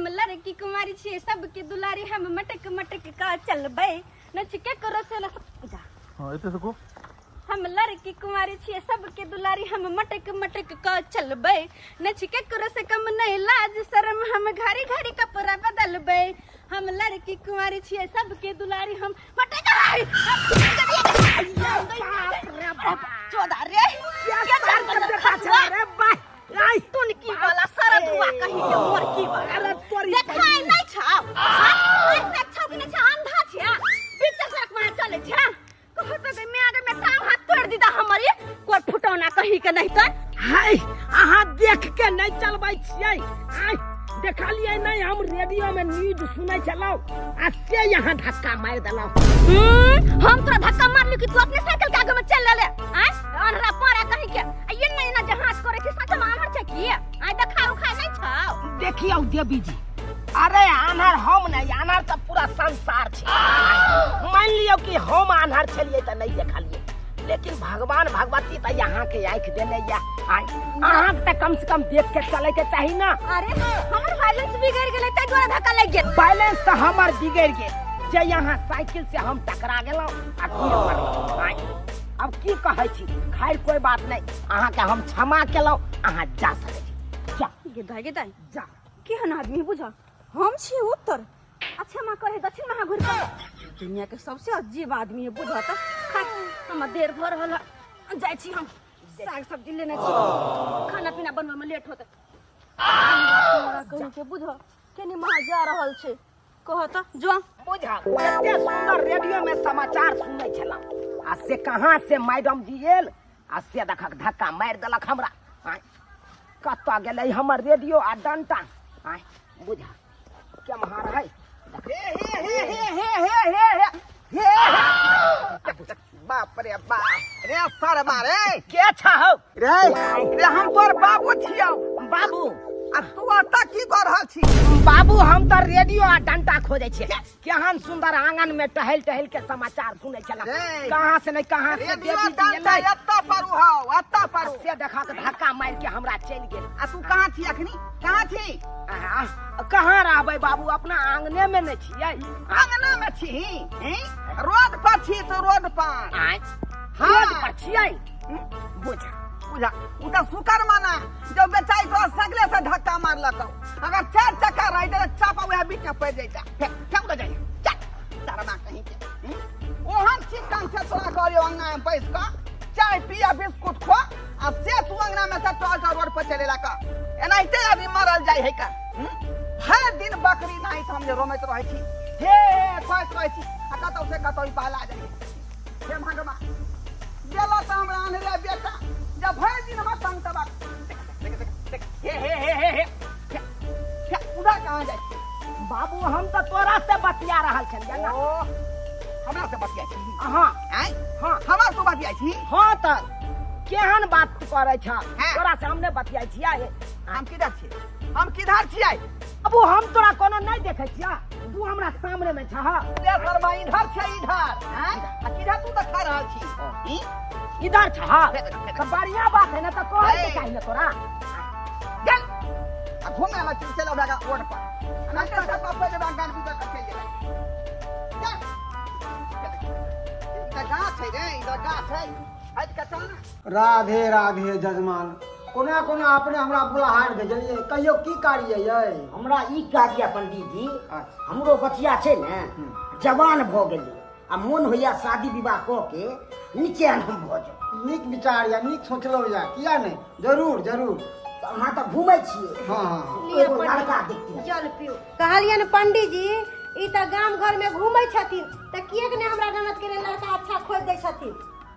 हम लड़की कुमारी छियै सबके दुलारी हम मटक मटक का चलबै नच के करो से जा। हाँ एते से को हम लड़की कुमारी छियै सबके दुलारी हम मटक मटक का चलबै नच के करो से कम नहीं लाज शर्म हम घड़ी घड़ी कपड़ा बदलबै हम लड़की कुमारी छियै सबके दुलारी हम मटक चोदा रे क्या चार बजे खसुआ अरे बाय आई तुनकी वाला सारा धुआ कहीं के मोरकी वाला अरे तोरी देखाय नहीं छाव ऐसे छाव कि नहीं छा अंधा छे बीच सड़क में चले छे कहत गई मैं आगे में टांग हाथ तोड़ दीदा हमारी कोई फुटौना कहीं के नहीं तो हाय अहाँ देख के नहीं चलबै छियै आय देखलियै नहीं हम रेडियो में न्यूज सुनै छलहुँ आ से यहाँ धक्का मारि देलहुँ। हम तोरा धक्का मारलू कि तू अपने साइकिल के आगे में चल लेले आय अनहरा पारा कहीं के आ ये नहीं ना जहाज करे छी सच में आन्हर छै की आय देखा उखा नहीं छौ। देखियौ देवी जी, अरे आन्हर हम नहीं, आन्हर तऽ पूरा संसार छै। मान लियौ कि हम आन्हर छलियै तऽ नहीं देखलियै, लेकिन भगवान भगवती तऽ यहाँ के आँखि देने या आय अहाँ तऽ कम से कम देख के चले के चाही ना। अरे हमर बैलेंस बिगड़ गेलै ताहि दुआरे धक्का लागि गेल। बैलेंस तऽ हमर बिगड़ गेल जे यहाँ साइकिल से हम टकरा गेलहुँ आ गिर पड़लहुँ। आय अब की कहै छी, खैर कोई बात नहीं, अहाँ के हम क्षमा केलहुँ, अहाँ जा सकै छी, जा। गे दाइ गे दाइ जा। केहन आदमी बुझ, हम छी उत्तर अच्छा माँ करे दक्षिण महा घुर कर, दुनिया के सबसे अजीब आदमी है बुझ त। खा हम देर भर रहल है, जाइ छी हम साग सब्जी लेने छी, खाना पीना बनबै में लेट होते। कहीं के बुझ केनी महा जा रहल छै, कह त जो बुझ कते सुंदर रेडियो में समाचार सुनै छलहुँ आ से कहाँ से मैडम जी एल आ से देखक धक्का मारि देलक हमरा। आँय कतऽ गेलै हमर रेडियो आ डंटा? आँय बुझा केम्हर है? हे हे हे हे हे हे हे हे हे बाप रे बाप रे सरबा रे के छहो रे रे हम तोर बाबू छियौ। बाबू आ तू एतऽ की कऽ रहल छी? बाबू हम तऽ रेडियो आ डंटा खोजै छियै, केहन सुंदर आंगन में टहल टहल के समाचार सुनै छला, रे। कहाँ से नहीं कहाँ से रेडियो देवी जी डंटा एलै। एतऽ पर हौ, एतऽ पर। से देखा के धक्का मारि के हमरा चलि गेल। आ तू कहाँ छी अखनी? कहाँ छी? आह, कहाँ रहबै बाबू, अपना आंगने में नहीं छियै। आंगना में छी हैं? रोड पर छी तू, रोड पर। आँय, हाँ। रोड पर छियै? बुझ बुझा उ तऽ शुकर माना जब बेचारी तोरा सगले से धक्का मारलक, अगर चार चक्का रह तऽ चापा वएह बीच में पड़ जैता। फेर फेर उधर जाइए चल शर्मा कहीं के। ओहन चिकन से तोरा कहलियो अंगना में बैस कऽ चाय पिया बिस्कुट खो आ से तू अंगना में से टॉल टॉल रोड पर चले का एनाहिते आदमी मरल जाय है का। भरि दिन बकरी नहीं तऽ हम जे रोमैत रहै छी, हे कहैत रहै छी आ कतौ से कतौ ई पहला जाइ। हे भगवान देला तऽ हमरा अनरे बेटा जब भरि दिन हमरा तंग तबाह। देख देख देख देख हे हे हे हे हे हे, हे, उधर कहाँ जाइ छी? बाबू हम तऽ तोरा से बतिया रहल छलियै ना। ओ हमरा से बतिया छी? हाँ। आँय? हाँ। हमरा से बतिया छी? हाँ तऽ केहन बात तू करै छ? हाँ। तोरा से हम नहि बतियाइ छियै। हम किधर छियै? हम किधर छियै? बाबू हम तोरा कोनो नहि देखै छियै, तू हमरा सामने में छह। रे शर्मा इधर छै इधर। आँय? आ किधर तू देखा रहल छी? ई? इधर छह फेर देखा, फेर तऽ बढ़िया बात है ना, तऽ कहै के ए। चाही ना तोरा। चल आ घूमे ला चल चल ओकरा रोड पर आ ना तऽ सब बाप जब गान भी कर चल गेलै। चल इधर गाछ है रे, इधर गाछ है, हट के चल ना। राधे राधे जजमान, कोना कोना अपने हमरा बुलाहार भेजलियै, कहियो की कार्य यै? हमरा ई काज यऽ पंडित जी। अच्छा। हमरो बचिया छै ने, जवान भऽ गेलै आ मोन होइया शादी विवाह कऽ के नीचे हम भऽ जाउ। नीक विचार यऽ, नीक सोचलहुँ यऽ, किया नहि, जरूर जरूर। तऽ अहाँ तऽ घूमै छियै। हाँ, हाँ, हाँ। एगो लड़का देखतियै। जल पिउ। कहलियनि पंडित जी, ई तऽ गाम घर में घूमै छथिन, तऽ किएक नहि हमरा ननद के लेल लड़का अच्छा खोजि दै छथिन?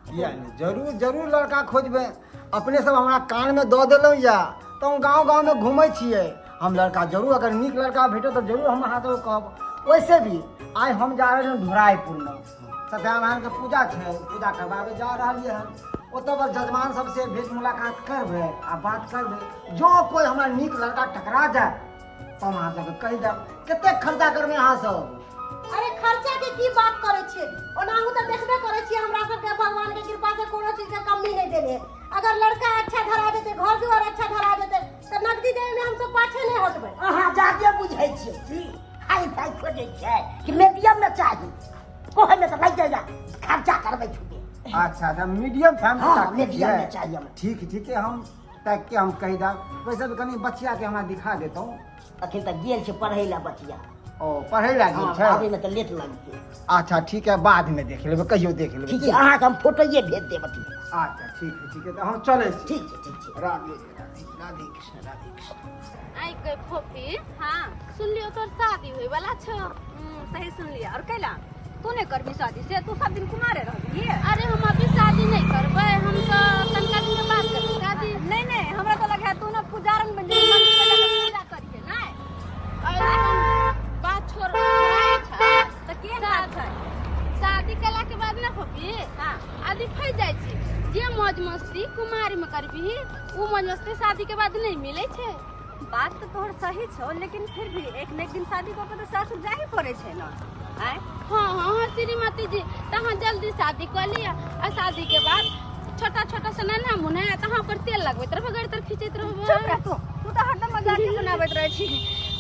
किया नहि, जरूर जरूर लड़का खोजबै। अपने सब हमरा कानमे दऽ देलहुँ यऽ तऽ हम गाँव गाँवमे घूमै छियै, हम लड़का जरूर, अगर नीक लड़का भेटत तऽ जरूर हम अहाँ सबके कहब। वैसे भी आइ हम जा रहल छी ढोराइपुरमे, सत्यनारायणके पूजा छै, पूजा करबाबै जा रहलियै हन। ओतऽ पर जजमान सबसँ भेंट मुलाकात करबै आ बात करबै, जँ कोइ हमरा नीक लड़का टकरा जाय तऽ हम अहाँ सबके कहि देब। कतेक खर्चा करबै अहाँ सब? अरे खर्चा के की बात करै छियै, ओनाहु तऽ देखबे करै छियै हमरा सबके भगवान के कृपा से कोनो चीज के कमी नहि देने। अगर लड़का अच्छा धरा देते, घर दुआर अच्छा धरा देते, तऽ नगदी देवे में हमसब पाछे नहीं हटबै। अहाँ जादे बुझै छियै की हाई फाई खोजै छियै कि मीडियम में चाही? कहै में तऽ लागि जाइए खर्चा करबै छुटे। अच्छा अच्छा, मीडियम फैमिली। हाँ, मीडियम में चाहिए हमरा। ठीक ठीक है, हम ताकि के हम कहि देब। वैसे भी कनि बचिया के हमरा दिखा देतहुँ। अखन तऽ गेल छै पढ़ै लए बचिया। ओ, पढ़ै लए गेल छै? आबै में तऽ लेट लगतै। अच्छा ठीक है, बाद में देख लेबै, कहियो देख लेबै। ठीक छै, अहाँके हम फोटोए भेज देब अथी। अच्छा ठीक है, ठीक है, तऽ हम चलै छी। ठीक छै, ठीक छै। राधे राधे, राधे कृष्ण, राधे कृष्ण। आई के फोफी। हाँ। सुनलियो तोर शादी होय वाला छौ। सही सुनलियै। और कैला तू नहीं करबी शादी से? तू सब दिन कुमारे रहबी? अरे हम अभी शादी नहीं करबै, हम तो तनका दिन के बाद करबै शादी। नहीं नहीं, हमरा तो लगे है तू ना पुजारन बन जेबी, मंदिर में जाके पूजा करिहे नहीं। अरे बात छोड़, छोड़ाए छै। तऽ के बात छै? शादी केला के बाद ना फोफी, हाँ, आदमी फंस जाइ छै। जे मौज मस्ती कुमारी में करबी, उ मौज मस्ती शादी के बाद नहीं मिले छै। बात तऽ तोहर सही छौ, लेकिन फिर भी एक न एक दिन शादी कऽ के तऽ सासुर जाही पड़ै छै ने आँय? हाँ हाँ हाँ श्रीमती जी, तहाँ जल्दी शादी कऽ लिअ आ शादी के बाद छोटा छोटा सा नन्हा मुन्हा है, तहाँ ओकर तेल लगबैत रहबै, गड़ी तर खींचैत रहबै। चुप रह तू, तू तऽ हरदम मजाके बनाबैत रहै छी।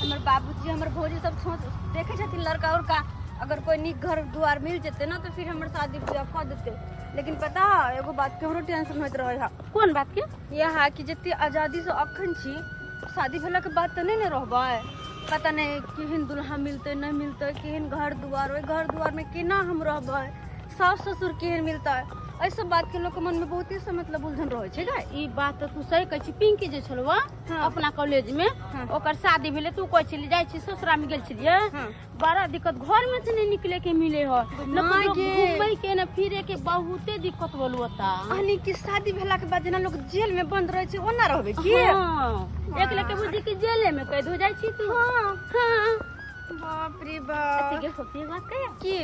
हमर बाबूजी, हमर भौजी सब सोच देखै छथिन लड़का उड़का, अगर कोई नीक घर दुआर मिल जेतै ने तऽ फिर हमर शादी बियाह कऽ देतै। लेकिन पता है एगो बात के हमरो टेंशन होइत रहै है। कोन बात के? यह है कि जते आजादी से अखन छी, शादी भेला के बाद तऽ नहि ने रहबै। पता नहि केहन दुल्हा मिलतै, नहि मिलतै, केहन घर दुआर, ओहि घर दुआर में केना हम रहबै, सास ससुर केहन मिलतै, एहि सब बात के लोक के मन में बहुते से मतलब उलझन रहै छै गै। ई बात तऽ तू सही कहै छी। पिंकी जे छलौ अपना कॉलेज में, ओकर शादी भेलै, तू कहै छली जाइ छी ससुरा में गेल छलियै, बड़ा दिक्कत, घर में से नहीं निकले के मिले हो न माय लोग गे। घूमे के न फिरे के, बहुते दिक्कत बोलू ओता। यानी कि शादी भेला के बाद जेना लोग जेल में बंद रहै छै ओना रहबै की? हाँ, एक लेके बुझी कि जेले में कैद हो जाइ छी तू। हाँ हाँ। बाप रे बाप। अच्छा गे सोचिए बात कहिया की?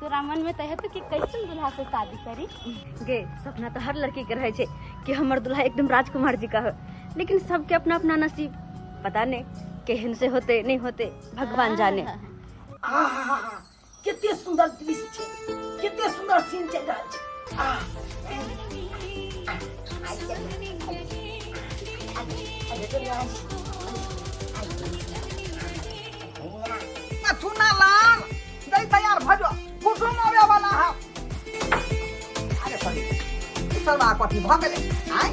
तोरा मन में तो हेतौ कि कैसन दूल्हा से शादी करी? गे, सपना तऽ हर लड़की के रहै छै कि हमर दूल्हा एकदम राजकुमार जी का हो, लेकिन सबके अपना अपना नसीब, पता नहीं केहन से होते नहीं होते, भगवान जाने। आहा, कते सुंदर दृश्य छै, कते सुंदर सीन चलि रहल छै। आह, चुना लाल दई, तैयार भऽ जो, कुटुम आबै वाला है। अरे सॉरी, ई सरवा कथी भऽ गेलै आय?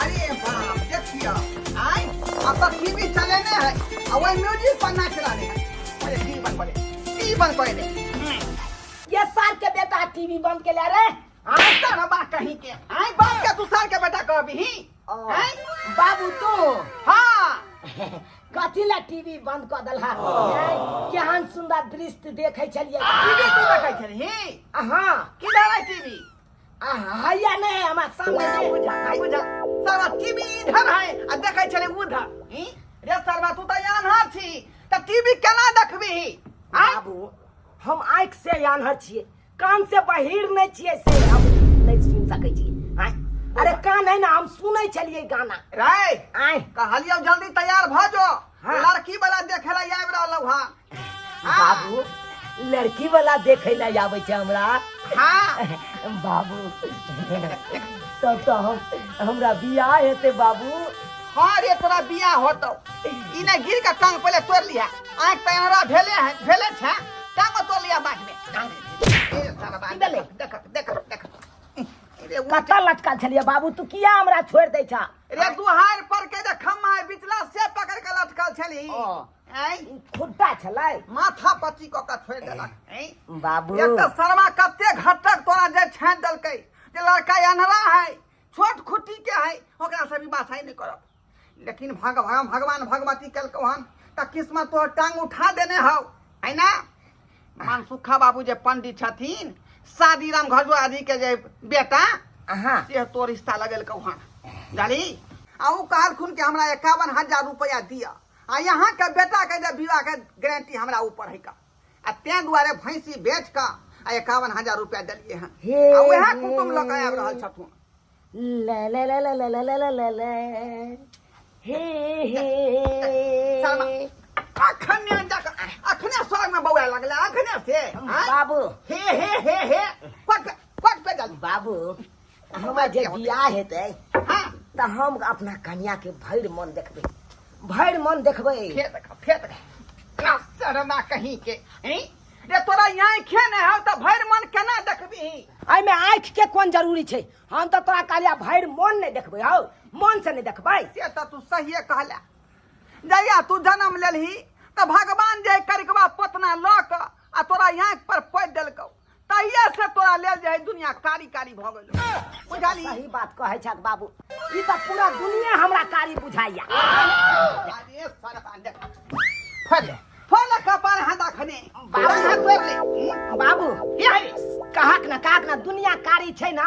अरे बाप, देखियो आय, अब तऽ टीवी चलेने है आ ओहि म्यूजिक पर नाच रहले है। अरे टीवी बंद कर दे, टीवी बंद कर दे। ये साल के बेटा टीवी बंद के ले रे। आय सरवा कहीं के, आय बाप के तू सार के बेटा कहबी? आय बाबू तू? हाँ। कथी ला टीवी बंद कऽ देलहा? केहन सुंदर दृश्य देखै छलियै। टीवी तू देखै छलही? हाँ। किधर है टीवी? हैया नहीं, हमरा सामने नहीं। बुझा बुझा, सरवा टीवी इधर है आ देखै छलै उधर। ई रे सरवा, तू तऽ आन्हर छी तऽ टीवी केना देखबही आँय? बाबू, हम आँखि से आन्हर छियै, कान से बहिर नहि छियै, से हम नहि सुनि सकै छियै आँय? अरे कान है ना, हम सुनै छलियै गाना। रे आँय। कहलियौ जल्दी तैयार भऽ जो। हाँ। लड़की वाला देखे ला आबि रहलौ हँ। बाबू, लड़की वाला देखै लए आबै छै हमरा? हाँ। बाबू, तब तऽ हम हमरा बियाह हेतै बाबू? हाँ रे, तोरा बियाह होतौ। ई नहि गिर के टांग पहिले तोड़ लिहा। आँखि तऽ एहरा भेले है, भेले छै, टांगो तोड़ लिहा बाद में। ए सरबा, की भेलै? देख देख देख रे, कतऽ लटकल छलियै बाबू? तू किया हमरा छोड़ि दै छह? रे दुहार पर के जे खम्मा है बिचला से पकड़ के लटकल छली। ओ। आँय? खुट्टा छलै। माथा पची कऽ के छोड़ि देलक। आँय? बाबू, एक तऽ सरवा कते घटक तोरा जे छाँटि देलकै जे लड़का अन्हरा है, छोट खुट्टी के है, ओकरा से भी बात नहीं करब। लेकिन भगवान भगवान भगवती कलकौ हन तऽ किस्मत तोहर टांग उठा देने हौ है ना। मनसुखा बाबू जे पंडित छथिन, शादी राम घजुआ जी के जे बेटा, अहाँ से तोर रिश्ता लगेलकौ हन जानी। आ उ कहलखुन कि हमरा 51,000 रुपया दिअ आ यहाँ के बेटा के जे विवाह के गारंटी हमरा ऊपर है का, आ तें दुआरे भैंसी बेच कऽ आ 51,000 रुपया देलियै हन। हे। आ उएह कुटुम लऽ कऽ आबि रहल छथुन। ला ला ला ला ला ला ला ला ला ला हे हे। शर्मा, अखने जाकऽ अखने स्वर्ग में बौआए लगले अखने से आँय? बाबू। हे हे हे हे, कट पे, कट पे जल्दी। बाबू, हम हमर जे बियाह हेतै हाँ तऽ हम अपना कनिया के भरि मन देखबै, भरि मन देखबै। फेर देखा, फेर देखा शर्मा कहीं के हैं? रे तोरा आँखे नहि हौ तऽ भरि मन केना देखबही? एहिमे आँखि के कोन जरूरी छै? हम तऽ तोरा कहलिया भरि मन नहि देखबै हौ, मन से नहि देखबै। से तऽ तू सहिए कहला। जहिया तू जन्म लेलही तऽ भगवान जे करिकबा पोतना लऽ कऽ आ तोरा आँखि पर पोति देलकौ, तहिया से तोरा लेल जे है दुनिया कारी कारी भऽ गेलो, बुझलही? सही बात कहै छक बाबू, ई तऽ पूरा दुनिया हमरा कारी बुझाइया। अरे सरपा देख, फल फल कपार हाथ खने बाबू। हाथ तोड़ ले। बाबू की है? कहक ना, कहक ना, दुनिया कारी छै ना?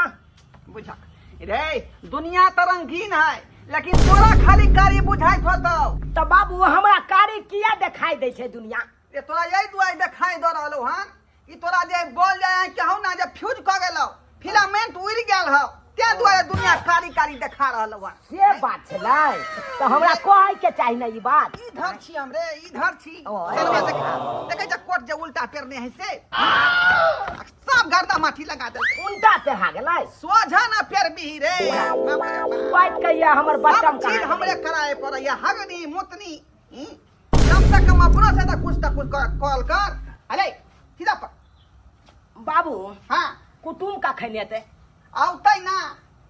बुझक रे, दुनिया तऽ रंगीन है लेकिन तोरा खाली कारी बुझाइत होतौ। तऽ बाबू हमरा कारी किया देखाई दै छै दुनिया? रे तोरा यही दुआरे देखाई दऽ रहलौ हन कि तोरा जे बोल जाय कहू ना जे फ्यूज कऽ गेलौ, फिलामेंट उड़ि गेल हौ, तें दुआरे दुनिया कारी कारी देखा रहलौ हन। से बात छलै तऽ हमरा कहै के चाही ने ई बात। इधर छी हम रे, इधर छी। ओ, चलबा देख, देखै छ कोट जे उल्टा पेरने है से सब गर्दा माटी लगा देलकै। उल्टा पेरहा गेलै? सोझा ना पेरबी रे, बाप रे बाप। बात कहिया हमर सब बटम चीज कहाँ हमरे कराए पड़ैया, हगनी मुतनी। कम से कम अपनो से तऽ कुछ तऽ कुछ कॉल कर। अरे सीधा पर बाबू। हाँ कुटुम कखन एतै? औतै ना,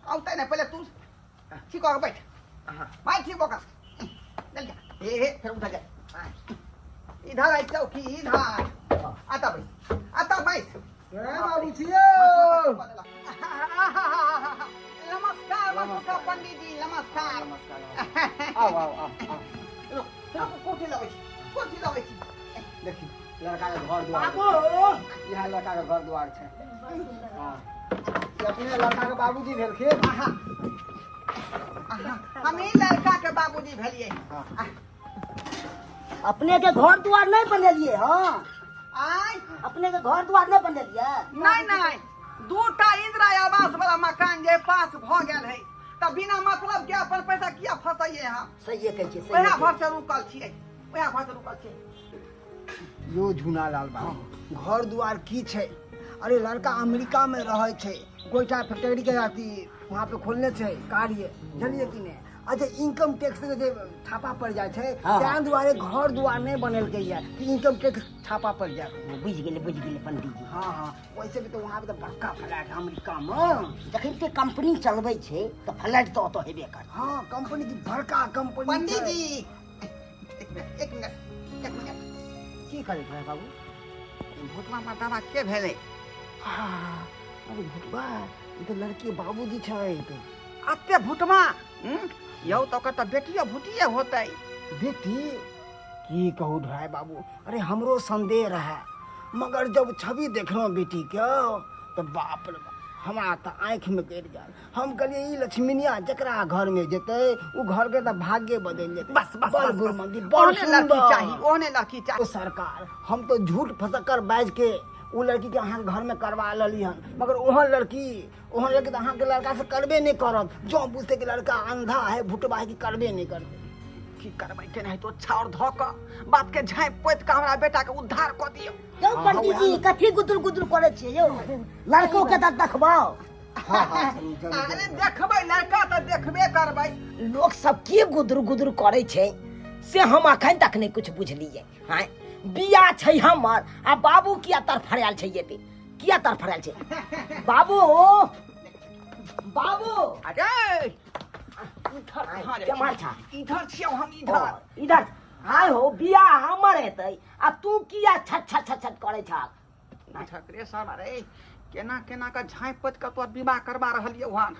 औतै ना, पहिले तू ठीक हो बैठ। भाई ठीक होकर चल जा। हे हे फिर उधर जा, इधर आई चौकी इधर आता भाई, आता भाई। बाबू छियो। नमस्कार नमस्कार पंडित जी, नमस्कार। आओ आओ आओ आओ। रुक रुक, कुर्सी लगै छी, कुर्सी लगै छी। देखी लड़का के घर द्वार। बाबू इएह लड़का के घर द्वार छै। हाँ, ई अपने लड़का के बाबूजी भेलखिन। हम ही लड़का के बाबूजी भेलिए। हाँ। अपने के घर द्वार नहीं बनेलिए? हाँ आय अपने के घर द्वार नहीं बनेलिए? नहीं नहीं, दूटा इंदिरा आवास वाला मकान जे पास भ गेल है त बिना मतलब के अपन पैसा किया फसैये हम? सहिए कहै छियै, सहिए वएह कहै भर से रुकल छियै, वएह भर से रुकल छियै। यो झूना लाल बाबू, घर द्वार की छै? अरे लड़का अमेरिका में रहै छै, गोइठा फैक्ट्री के अथी वहाँ पे खोलने छै कार्य, जानलिए कि नहि? अच्छा इनकम टैक्स के जे छापा पड़ जाइ छै, हाँ। ताहि दुआरे घर द्वार नहि बनेलकै ये कि इनकम टैक्स छापा पड़ जाए। छियै। बुझि गेलै, बुझि गेलै पंडित जी। हाँ हाँ, वैसे भी तो वहाँ पे तो बड़का फ्लैट है अमेरिका में। जखन के कंपनी चलबै छै तऽ फ्लैट तऽ ओतऽ हेबे करतै। हाँ, कंपनी की बड़का कंपनी। पंडित छै। जी एक मिनट, एक मिनट, एक मिनट। की करै छै बाबू? भुटवा मर्दाबा के भेलै? हाँ, अरे भुटवा ई तऽ लड़की बाबूजी छै। अते भुटवा यौ, तऽ ओकर तऽ बेटियो भुटिये होतै। बेटी की कहू ढाई बाबू, अरे हमरो संदेह रहे, मगर जब छवि देखलहुँ बेटी के तऽ बाप रे बाप, हमरा तऽ आँखिमे गड़ि गेल। हम कहलियै ई लक्ष्मीनिया जकरा घरमे जेतै ओ घरके तऽ भाग्य बदलि जेतै। बस बस बड़ बस, बस। गुरमंदी, बड़ ओहने लड़की सुंदर। चाही, ओहने लड़की चाही। ओ सरकार, हम तो झूठ फसक्कर बाजि के ओ लड़की के अहाँके घरमे करवा लेली हन, मगर ओहन लड़की तऽ अहाँके लड़का से करबे नहि करत। जँ बुझतै कि लड़का अंधा है, भुटबा है, कि करबे नहि करतै। की करबै केनाहितो छाउर धऽ कऽ बाप के झाँपि पोति कऽ हमरा बेटा के उद्धार कऽ दियौ। यौ पंडित जी, कथी गुदुर गुदुर करै छियै यौ? लड़को के तऽ देखबाउ। हाँ हाँ, जरूर जरूर। अरे देखबै लड़का तऽ देखबे करबै। लोक सब की गुदुर गुदुर करै छै से हम अखन तक नहि कुछ बुझलियै। आँय, बियाह छै हमर आ बाबू किया तड़फड़ायल छै? एते किया तड़फड़ायल छै बाबू? बाबू अरे इधर केम्हर छा? इधर छियौ हम, इधर। ओ, इधर आय हो। बियाह हमर हेतै आ तू किया छट छट छट छट करै छह? रे सब, अरे केना केना का झाँपि पोति कऽ तोर विवाह करवा रहलियौ हन।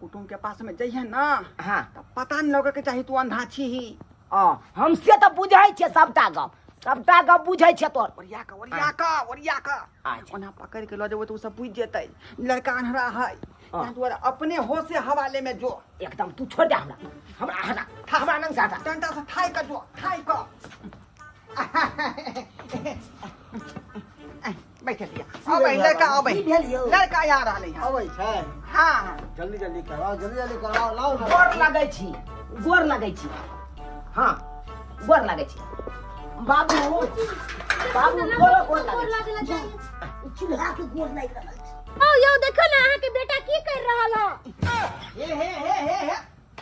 कुटुम के पास में जइहे ना, हाँ, तऽ पता नहीं लगे के चाही तू अंधा छी। आ, हम से तऽ बुझै छियै सबटा गप, सबटा गप बुझै छियै तोर। ओरिया कऽ, ओरिया कऽ, ओरिया कऽ। अच्छा। ओना पकड़ि के लऽ जेबै तऽ ओ सब बुझि जेतै लड़का अन्हरा है, ताहि दुआरे अपने होशे हवाले में जो। एकदम तू छोड़ दे हमरा, हमरा हटा, हमरा नंग से हटा। डंडा से थाई कऽ जो, थाई कऽ बैठल लिया। अबै लड़का, अबै। की भेल यौ? लड़का आ रहलै हन। अबै छै? हाँ हाँ। जल्दी जल्दी करवाओ, जल्दी जल्दी करवाओ, लाओ ना। गोर लगै छी, गोर लगै छी। हाँ, गोर लगै छी बाबू, बाबू गोर, गोर लगै छी। चूल्हा के गोर लागि रहल छै। औ यौ देखो ना अहाँ के बेटा की कर रहल है। हे हे हे हे हे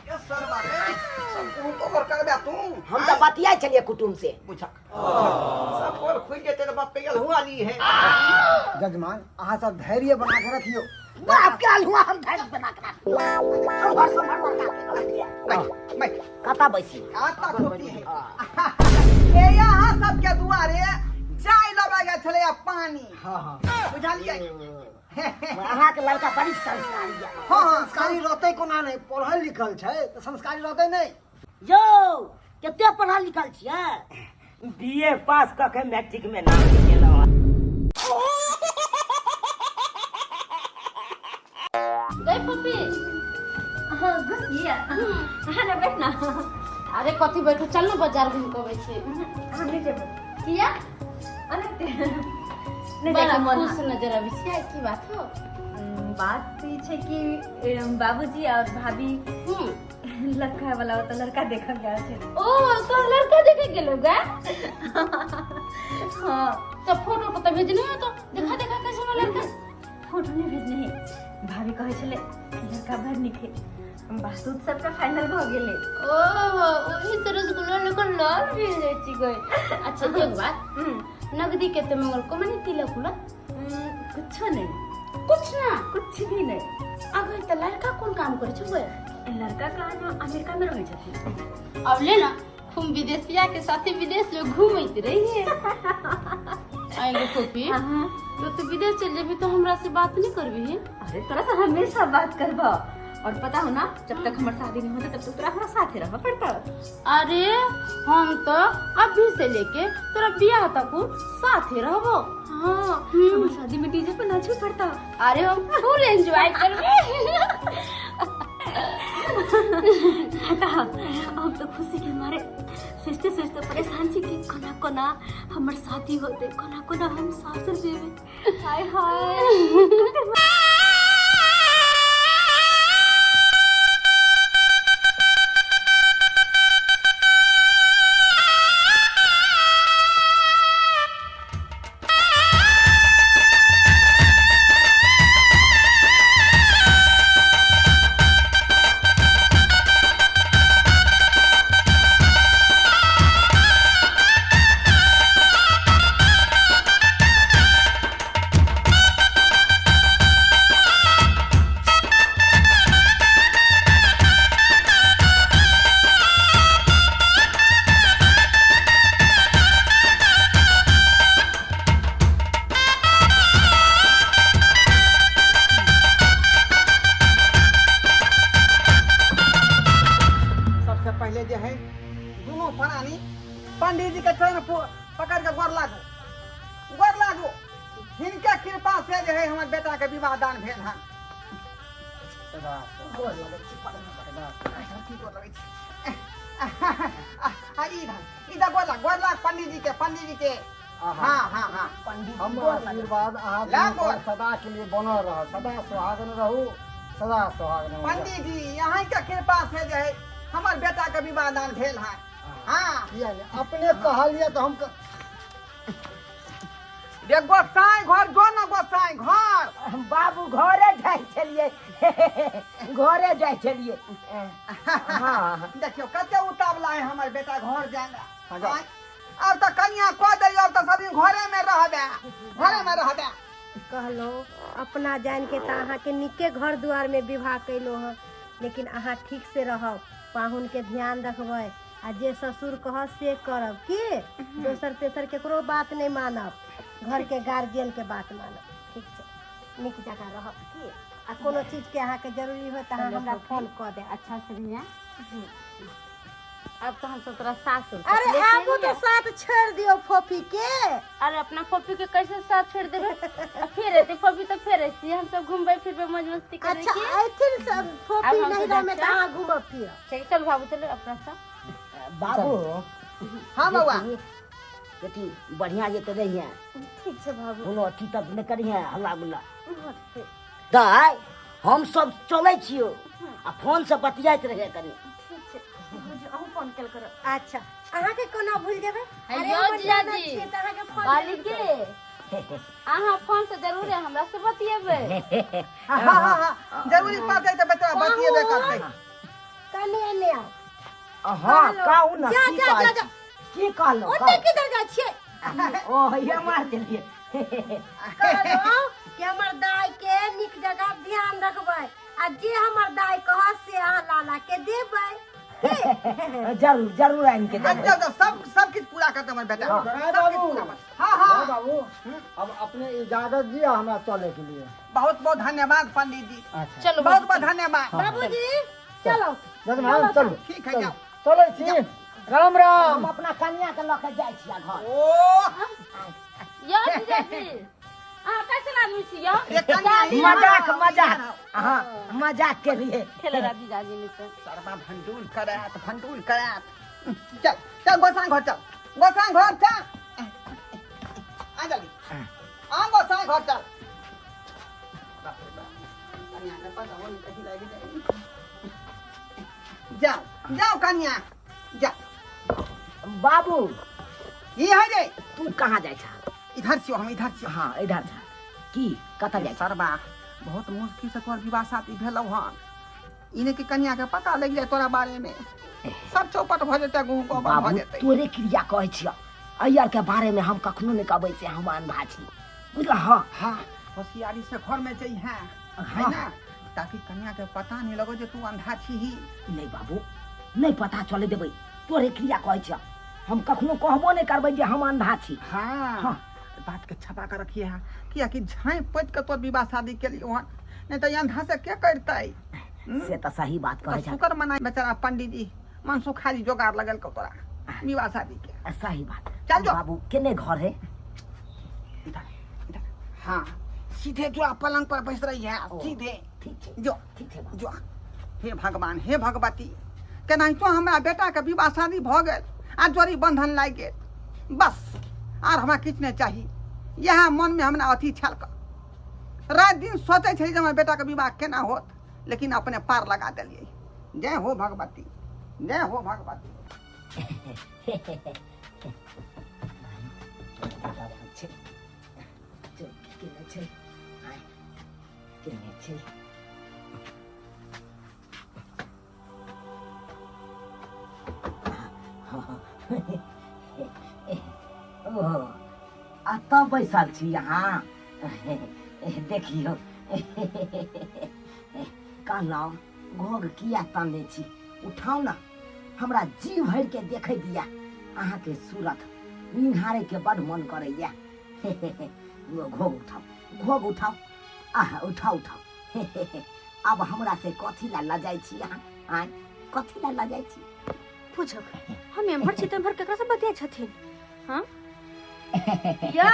ये सरवा रे, सब कुल तो कर करबे तू। हम तऽ बतियाइ छलियै कुटुम्ब से। बुझक सब पोल खुलि जेतै तऽ बाप के हुआ ली है। जजमान अहाँ सब धैर्य बना के रखियो। बाप के अल्हुआ हम धैर्य बना के राखियो। सम्हर सम्हर लड़का के रखियो। बैठ बैठ। कतऽ बैसी? आता खोपी है। ए यहाँ सबके दुआरे जाय लबै गेल छलै पानी। हाँ हाँ बुझलियै? अहाँके लड़का बड़ी संस्कारी यऽ। हाँ हाँ। संस्कारी रहतै कोना नहि, पढ़ल लिखल छै तऽ संस्कारी रहतै नहि? यौ कते पढ़ल लिखल छियै? बी ए पास कऽ के मैट्रिक में नाम लिखेलहुँ। गई पप्पी? हाँ, घुस गया। हाँ ना, बैठ ना। अरे कथी बैठू, चल ना बाजार घूम के अबै छी। हम नहीं जेबै। किया? अरे नहीं बड़ा जाके मन। खुश नजर अबै छियै, की बात हो? बात ई छै कि बाबूजी और भाभी लड़का वाला ओतऽ लड़का देखऽ गेल छै। ओ तो लड़का देखे गेलो गा? हाँ। तो फोटो तो भेजने हो तो देखा देखा कैसे हो लड़का? फोटो नहीं भेजने है, भाभी कहै छलै कि लड़का बड़ नीक है। बात उत सबटा फाइनल भऽ गेलै। ओ ओही से रसगुल्ला लेकर लाल भेल जाइ छी गई। अच्छा एक बात, नगदी केते मंगल को माने तिलक उलक? कुछो नहीं। कुछ ना? कुछ भी नहीं। अगर त लड़का कोन काम करे छौ गई? लड़का कहाँ ना अमेरिका में रहै छथिन। अब ले ना खूब विदेशिया के साथे विदेश में घूमैत रहिए। आएंगे फोफी, तो तू विदेश चल जेबी तो हमरा से बात नहीं करबी? अरे तोरा से हमेशा बात करबो, और पता हो ना जब तक हमर शादी नहीं होता तब तक तोरा हमरा साथे रहबा पड़ता। अरे हम तो अभी से लेके तोरा बियाह तक साथे रहबो। हाँ, हमर शादी में डीजे पर नाचे पड़ता। अरे हम फुल एंजॉय करबे। हम तो खुशी के मारे सोचते सोचते परेशान छी कि कोना कोना हमर शादी होते, कोना कोना हम सासुर जेबे। हाय हाय। सबसे पहले जे है दोनों प्राणी पंडित जी के चरण पकड़ के गोर लागू, गोर लागू। हिनके कृपा से जे है हमर बेटा के विवाह दान भेल हन। गोर लगै छी। की गोर लगै छी? आ इधर इधर गोर लाग, गोर लाग पंडित जी के, पंडित जी के। हाँ हाँ हाँ। पंडित जी हमर गोर लगै। आशीर्वाद अहाँ ला दुनू पर गोर। सदा के लिए बनल रह, सदा सुहागन रहू, सदा सुहागन रहू। पंडित जी यहाँ के कृपा से जे है हमर बेटा के विवाह दान भेल हन। हाँ। किया नहि अपने कहलियै तऽ हम रे गोसाई घर जो ना, गोसाई घर। बाबू घरे जाइ छलियै, घरे जाइ छलियै। हाँ। देखियौ कते उतावला है हमर बेटा घर जाए ला। हाँ, जाओ। आँय, अब तऽ कनिया कऽ दैयौ, अब तऽ सब दिन घरे में रहबे, घरे में रहबे। कहलहुँ अपना जान के तऽ अहाँके नीके घर दुआरमे विवाह कयलहुँ हँ, लेकिन अहाँ ठीक से रहब, पाहुनके ध्यान रखबै आ जे ससुर कहत से करब, की दोसर तेसर केकरो बात नहि मानब, घरके गार्जियनके बात मानब। ठीक छै, नीक जकाँ रहब की? आ कोनो चीजके अहाँके जरूरी होय तऽ अहाँ हमरा फोन कऽ देब। अच्छा से रहिए। अब तो हम सब तोरा सासुर तक अरे लेके आबू एलियै। तऽ साथ छोड़ि दियौ फोफी के। अरे अपना फफी के कैसे साथ छोड़ देबे? आ फिर एते फफी तो फिर ऐसी हम सब घूमबे फिरबे मौज मस्ती करे। अच्छा की अयथिन सब आब फोफी हम नहीं सब रहमे तऽ जाइ अहाँ घूमब फिरब। ठीक, चल बाबू चलो अपना सब। बाबू। हाँ बौआ। बेटी बढ़िया जे तऽ रहिए। ठीक छै बाबू। कोनो अथी तक नहि करिहे हल्ला गुल्ला। दाय हम सब चलै छियौ आ फोन से बतियाइत रहिए कनी। ठीक छै बाबूजी, अहूँ फोन केल करब। अच्छा अहाँके कोना भूल जेबै? अरे हेलो हमर जीजाजी। ननद छियै तऽ अहाँके फोन कहली जरूर के करब। अहाँ फोन से जरूर हमरा से बतियेबै। हाँ हाँ हाँ, जरूरी पड़तै तऽ बेटा बतियेबे करतै। कने एने आउ। हाँ, कहू ना। जा की जा कहै जा छी? जा। की कहलहुँ? ओते किधर जाइ छियै? ओ ये मार देलियै। कहलहुँ कि हमर दाई के नीक जगह ध्यान रखबै आ जे हमर दाई कहत से अहाँ लाला के देबै। जरूर जरूर आनि के देबै। जाओ जाओ, सब सब किछु पूरा करतै हमर बेटा। गराय सब किछु बाबू। पूरा करतै। हाँ हाँ बाबू, अब अपने इजाजत दिया हमरा चले के लिए। बहुत बहुत धन्यवाद पंडित जी। अच्छा। चलो। बहुत बहुत धन्यवाद। बाबूजी, चलो। जजमान, चलू। ठीक है, जाओ। चलै छी, राम राम। हम अपना कन्या के लऽ के जाइ छियै घर। ओ यौ जीजाजी, अहाँ कैसन आदमी छी यौ? रे कन्या, ई मजाक रहो, मजाक ई रहो। हाँ, मजाक के लिए। खेल रहा जीजाजी ने तऽ। सरबा भंडूल करात, भंडूल करात। चल चल, गोसाई घर चल, गोसाई घर चल, आ जल्दी आ, गोसाई घर चल। बाप रे बाप, कन्या के पता हो नहीं कहीं लागी जाएगी। जाओ जाओ कन्या, जा। बाबू। की है रे? तू कहाँ जाइ छा? इधर छियो हम, इधर छियो। हाँ, इधर छा। की कतऽ जाइ छा? सरबा, बहुत मुश्किल से तोहर विवाह शादी भेलौ हन। इने के कन्या के पता लग जाए तोरा बारे में, सब चौपट भऽ जेतै, गहूँ गोबर भऽ बाबू, जेतै। तोरे क्रिया कहै छियौ, अय्यर के बारे में हम कखनो नहि कहबै से हम अंधा छी, बुझल? हाँ। हाँ, होशियारी से घर में जइहे है ना, ताकि कन्या के पता नहीं लगो जे तू अंधा छी ही। नहीं बाबू, नहीं पता चले देबै। तोरे क्रिया कहै छियौ, हम कखनो कहबो नहि करबै जे हम अंधा छी। हाँ। हाँ। बात के छपा के रखिए है, कियाकि झाँपि पोति के तोर विवाह शादी के लिए हन, नहीं तो अंधा से के करतै? से तऽ सही बात कहै तऽ छै। शुक्र मनाइ बेचारा पंडित जी मनसुखारी जोगाड़ लगल के तोरा विवाह शादी के। सही बात। चल जो। बाबू, केने घर है? इधर इधर। हाँ, सीधे जो आप पलंग पर बैस रही है। ओ। सीधे। ठीक छै। जो। ठीक छै बाबू। जो। हे भगवान, हे भगवती, केनाहितो हमरा बेटाके विवाह शादी भऽ गेल आ जोड़ी बन्धन लागि गेल, बस आर हमरा किछु नहि चाही। इएह मनमे हमरा अथी छल कऽ राति दिन सोचै छली जे हमर बेटाके विवाह केना होत, लेकिन अपने पार लगा देलियै। जय हो भगवती, जय हो भगवती। छै केने छै? आय, केने छै? ओ, एतऽ बैसल छी अहाँ? देखियौ, कहलहुँ घोघ किया ताने छी? उठाउ ने, हमरा जी भरिके देखै दिया। अहाँके सूरत निहारैके बड मन करैया। घोघ उठाउ, घोघ उठाउ, आह, उठाउ उठाउ। आब हमरा से कथी ला लजाइ छी अहाँ? आँय, कथी ला लजाइ छी? पूछक हम एम्हर छी तऽ एम्हर केकरा से बतियाइ छथिन? हाँ यौ,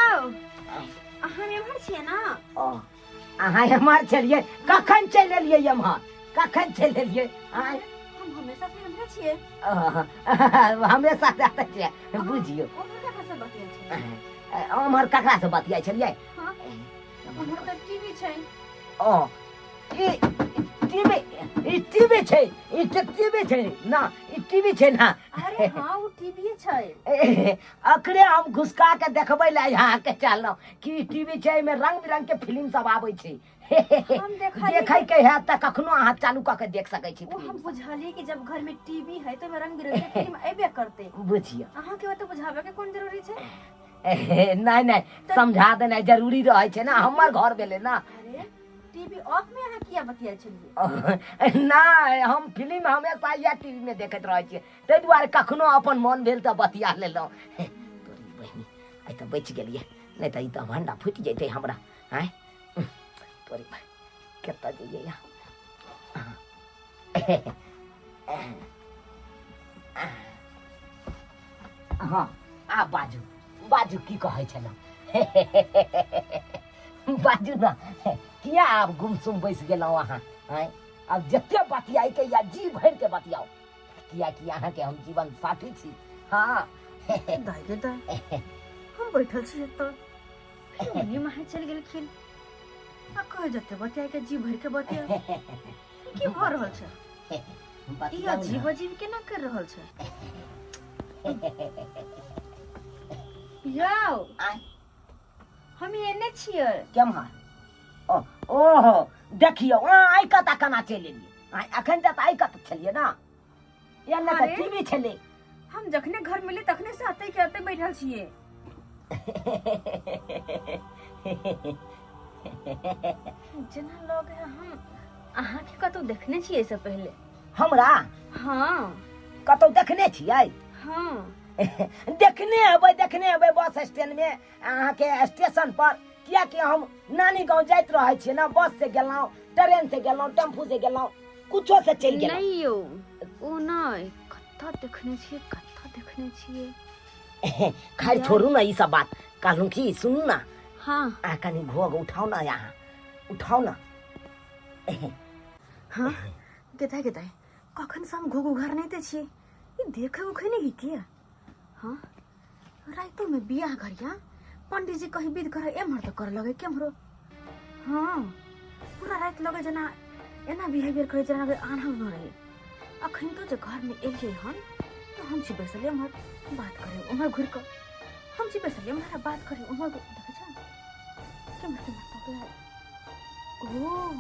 अहाँ एम्हर छियै ने? ओ, अहाँ एम्हर छलियै? कखन चलि एलियै एम्हर? कखन चलि एलियै? आँय? हम हमेशा से एम्हरे छियै। हमेशा से आबै छियै, बुझियौ। ओम्हर केकरा से बतियाइ छलियै? ओम्हर ककरा से बतियाइ छलियै? हाँ, ओम्हर तऽ टीवी छै। ओ, ई टीवी, ई टीवी छै? ई तऽ टीवी छै ना? ई टीवी छै ना? अरे हाँ, ओ टीवीए छै। अकरे हम घुसका के देखबै लए अहाँके चाहलहुँ कि टीवी छै, एहिमे रंग बिरंग के फिल्म सब आबै छै। हम देखलियै। देखै के हैत तऽ कखनो अहाँ चालू कऽ के देख सकै छी। ओ हम फिल्म बुझलियै कि जब घर में टीवी है तो रंग बिरंग के फिल्म अबे करते। बुझियौ। अहाँ के ओते बुझाबे के कोन जरूरी छै? नहि नहि, समझा देनाइ जरूरी रहै छै ने, हमर घर भेलै ने। अरे, टीवी ऑफ में अहाँ किया बतियाइ छलियै? नहि, हम फिल्म हमेशा इएह टीवी में देखैत रहै छियै, ताहि दुआरे कखनो अपन मन भेल तऽ बतिया लेलहुँ। तोरी बहिनी, आइ तऽ बचि गेलियै, नहि तऽ ई तऽ भंडा फूटि जैतै हमरा। आँय तोरी बहिनी, कतऽ जइयै? हँ, आ बाजू बाजू, की कहै छलहुँ? बाजू ने, किया आब गुमसुम बैस गेलहुँ अहाँ? आँय, आब जते बतियाइके या जी भरिके बतियाउ, कियाकि अहाँके हम जीवन साथी छी। हाँ। दाइ गे दाइ, हम बैठल छी एतऽ, फेर ओन्ने माहे चलि गेलखिन आ कहे जते बतियाके जी भरि के बतिया। की भऽ रहल छै ई? बतियाउ ने। अजीब अजीब केना कर रहल छै यौ? आँय। हम एने छियै। केम्हर? ओ ओहो, देखियौ अहाँ आइ कतऽ केना चलि एलियै? आइ अखन तक आइ कतऽ छलियै ने? एने तऽ अरे। टीवी छलै। हम जखने घर मिले तखने से अते के अते बैठल छियै। जेना लगे है हम अहाँके कतौ देखने छियै एहिसँ पहिले। हमरा? हाँ। कतौ देखने छियै? हाँ। देखने हेबै, देखने हेबै बस स्टैंड में, अहाँके स्टेशन पर, कियाकि हम नानी गाँव जाइत रहै छियै ने, बस से गेलहुँ, ट्रेन से गेलहुँ, टेम्पू से गेलहुँ, कुछो से चलि गेलहुँ। नहि यौ, ओ नहि, कतऽ देखने छियै, कतऽ देखने छियै। खैर छोड़ू ने ई सब बात। कहलहुँ की सुनू ने। हाँ। अहाँ कनि घोघ उठाउ ने, यहाँ उठाउ ने। हाँ गेदाइ गेदाइ, कखन से हम घोघ उघार नहि दै छियै, ई देखे उखे नहि के। हाँ, रातिमे बियाह घरिया पंडीजी कहीं विध करे एम्हर तऽ कर लगे केम्हरो। हाँ, पूरा राति लगे जेना एना बिहेवियर करे जेना लगे आन्हर न रहे। अखन तो जे घरमे एलियै हन तऽ हम छी बैसल एम्हर बात करे उम्हर घुरि कऽ, हम छी बैसल एम्हर आ बात करे उम्हर। देखै छ केम्हर केम्हर तकै है। ओ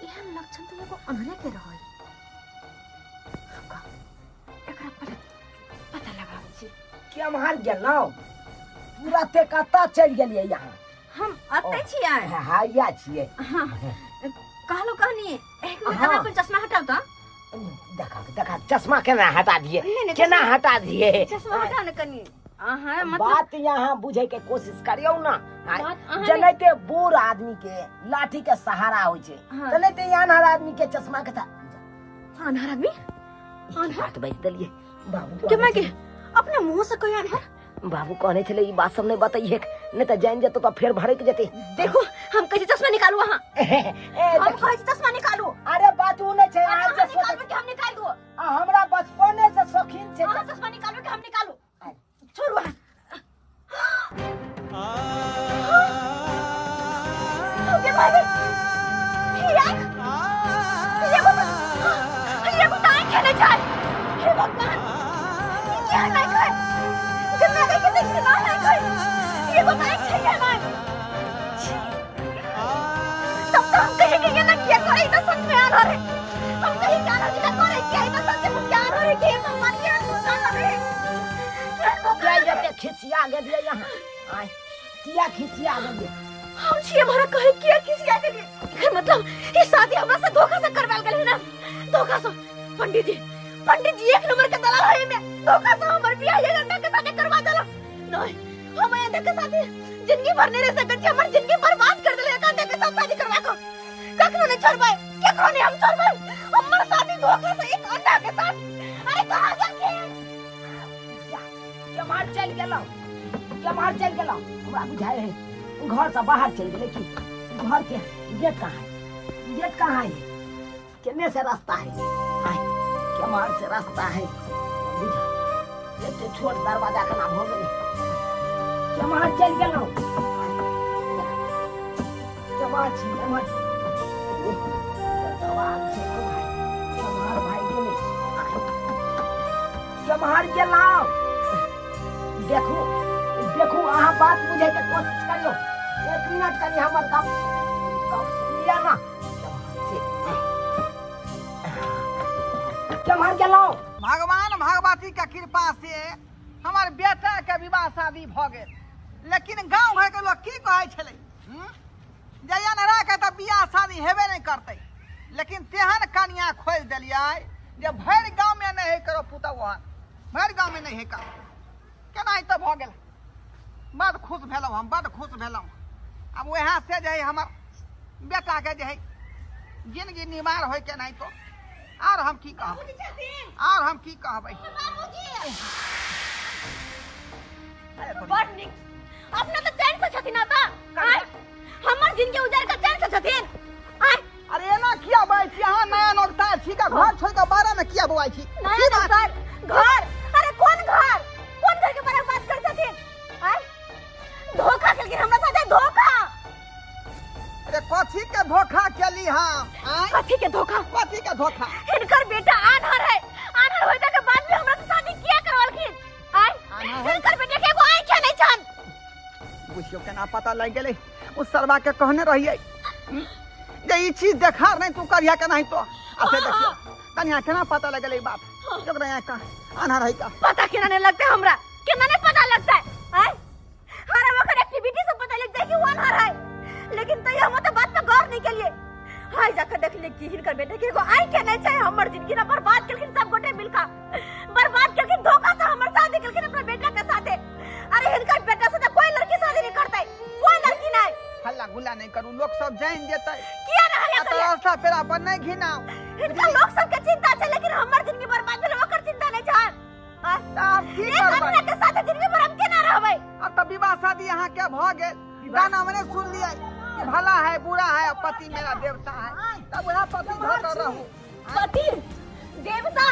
एहन लक्षण तऽ एगो अन्हरे के रहै। रुक, एकरा पहिले पता लगाबै छी। केम्हर गेलहुँ? तुरते कतऽ चलि गेलियै यहाँ? हम अतै छियै। हाँ, इएह छियै। हाँ, कहलहुँ कहनी एक मिनट। हाँ। अहाँ अपन चश्मा हटाउ तऽ। देखा देखा, चश्मा केना हटा दिए? नहि, नहि, केना चश्मा- हटा दिए? चश्मा हटाउ ने कनि अहाँ, मतलब बात यहाँ बुझे के कोशिश करियौ ना। बात अहाँ जेनाहिते बूढ़ आदमी के लाठी के सहारा होइ छै, हाँ। तेनाहिते आन्हर आदमी के चश्मा के आन्हर आदमी? आन्हर? बात बाजि देलियै बाबू। के माय के, अपना मुंह से कहियो आन्हर? बाबू कहने छलै ई बात सब नहि बतैहे, नहि तऽ जानि जेतौ तऽ फेर भड़कि जेतै। देखो, हम कहै छी चश्मा निकालू अहाँ। ए, हम देखियौ। कहै छी चश्मा निकालू। अरे बात उ नहि छै, अरे अहाँ अहाँ जे सोचै निकालबै कि हम निकालि दू? आ हमरा बचपने से शौकीन छै। अहाँ चश्मा निकालबै कि हम निकालू? छोड़ू अहाँ। गे माय गे, ई आँख, एगो तऽ आँखे नहि छै। हे भगवान, ई केहन आँख है? जे माय के देखी ना आँख है। एगो तऽ आँख छै नहि। छी। तब तऽ हम कहिए कि ये ना किया करे, ई तऽ सच में आन्हर है। हम कहिए कि आन्हर जी करे किया, ई तऽ सच में क्या आन्हर है। कि हे भगवान, केहन भगवान लगे है, केहन भगवान किया लगे है? जते खिसिया गेलियै यहाँ? आय, किया खिसिया गेलियै? हम छियै हमरा कहे किया खिसिया गेलियै? एकर मतलब ई शादी हमरा से धोखा से करवायल गेल है ना, धोखा से। पंडित जी, पंडित जी एक नंबर के दलाल है। में धोखा से हमर बियाह ये अंधा के साथे करवा देला। नहीं, हम ये अंधा के साथे जिंदगी भर नहीं रह सकत छी। हमर जिंदगी बर्बाद कर देले एक अंधा के साथ शादी करवा के। कखनो नहीं छोड़बै, केकरो नहीं हम छोड़बै। हमर शादी धोखा से एक अंधा के साथ। अरे कहाँ गेलखिन? जा, केम्हर चलि गेलहुँ? केम्हर चलि गेलहुँ? हमरा बुझाइ है घर से बाहर चलि गेलै। की घर के गेट कहाँ है? गेट कहाँ है? केने से रास्ता है? आय, केम्हर से रास्ता है? बुझ एते छोट दरवाजा केना भऽ गेलै? केम्हर चलि गेलहुँ? केम्हर छी? केम्हर छी? दरवाजा छै हौ भाइ, केम्हर भागि गेलै? आय, केम्हर गेलहुँ? देखू देखू, अहाँ बात बुझैके कोशिश करियौ। एक मिनट कनि हमर गप गप सुनि लिअ ना। केम्हर गेलहुँ? भगवान भगवती के कृपा से हमर बेटा के विवाह शादी भऽ गेल, लेकिन गाँव घर के लोग की कहै छलै, हम्म? जे अनहरा के तऽ बियाह शादी हेबे नहि करतै, लेकिन तेहन कनिया खोजि देलियै जे भरि गाँव में नहि है करो पुतहु ओहन, भरि गाँव में नहि है करो। केनाहितो भऽ गेल। बड खुश भेलहुँ हम, बड खुश भेलहुँ। आब वएह से जे है हमर बेटाके जे है जिंदगी निमार होइ केनाहितो। आर हम की कहब, आर हम की कहबै? बड़ नीक, अपना तऽ चैन से छथिन ना आय, हमर जिंदगी उजाड़ के चैन से छथिन आय। अरे एना किया बजै छी अहाँ? नया नौकता छी का घर छोड़ि कऽ बाहर में किया बौआइ छी? नया की बात? नौकर घर? अरे कोन घर, कोन घर के बारे में बात कर छथिन आय? धोखा केलखिन हमरा साथे, धोखा। अरे कथी के धोखा केली हम? आँय? कथी के धोखा? कथी के धोखा? हिनकर बेटा आन्हर है, आन्हर होइता के बाद भी हमरा से शादी किया करवलखिन आय? आन्हर है? हिनकर बेटा के एगो आँख नहीं छन। बुझियौ केना पता लागि गेलै ओ सरवा के कहने रहियै जे ई चीज देखार नहीं तू करिया के नहीं तो आ से देखियो कनिया केना पता लग गेलै ई बात ओकरा यहाँ का आन्हर है का पता केना नहीं लगता है हमरा केना नहीं पता लगता है आय हर ओकर एक्टिविटी से पता लग जाए कि वो अनहर है लेकिन तैयो हम तो बात पे गौर नहीं केलिए हाय जाकर देख ले कि हिनकर बेटे के एगो आई के नहीं चाहे हमर जिंदगी ना बर्बाद केलखिन सब गोटे मिलका बर्बाद केलखिन धोखा से हमर शादी केलखिन अपना बेटा के साथे अरे हिनकर बेटा से तो कोई लड़की शादी नहीं करते कोई लड़की नहीं हल्ला गुल्ला नहीं करू लोग सब जान जेतै किया ना हल्ला आ तो करिए रास्ता पेरा पर नहीं घिनाओ हिनका लोग सबके चिंता छै लेकिन हमर जिंदगी बर्बाद भेल ओकर चिंता नहीं छै आय, तऽ आब की एक करबै आदमी के साथ जिंदगी भर हम केना रहबै अब तो विवाह शादी यहाँ के भ गेल गाना मैंने सुन लिया कि भला है बुरा है पति मेरा देवता है तब वह पति धो कर रहू पति देवता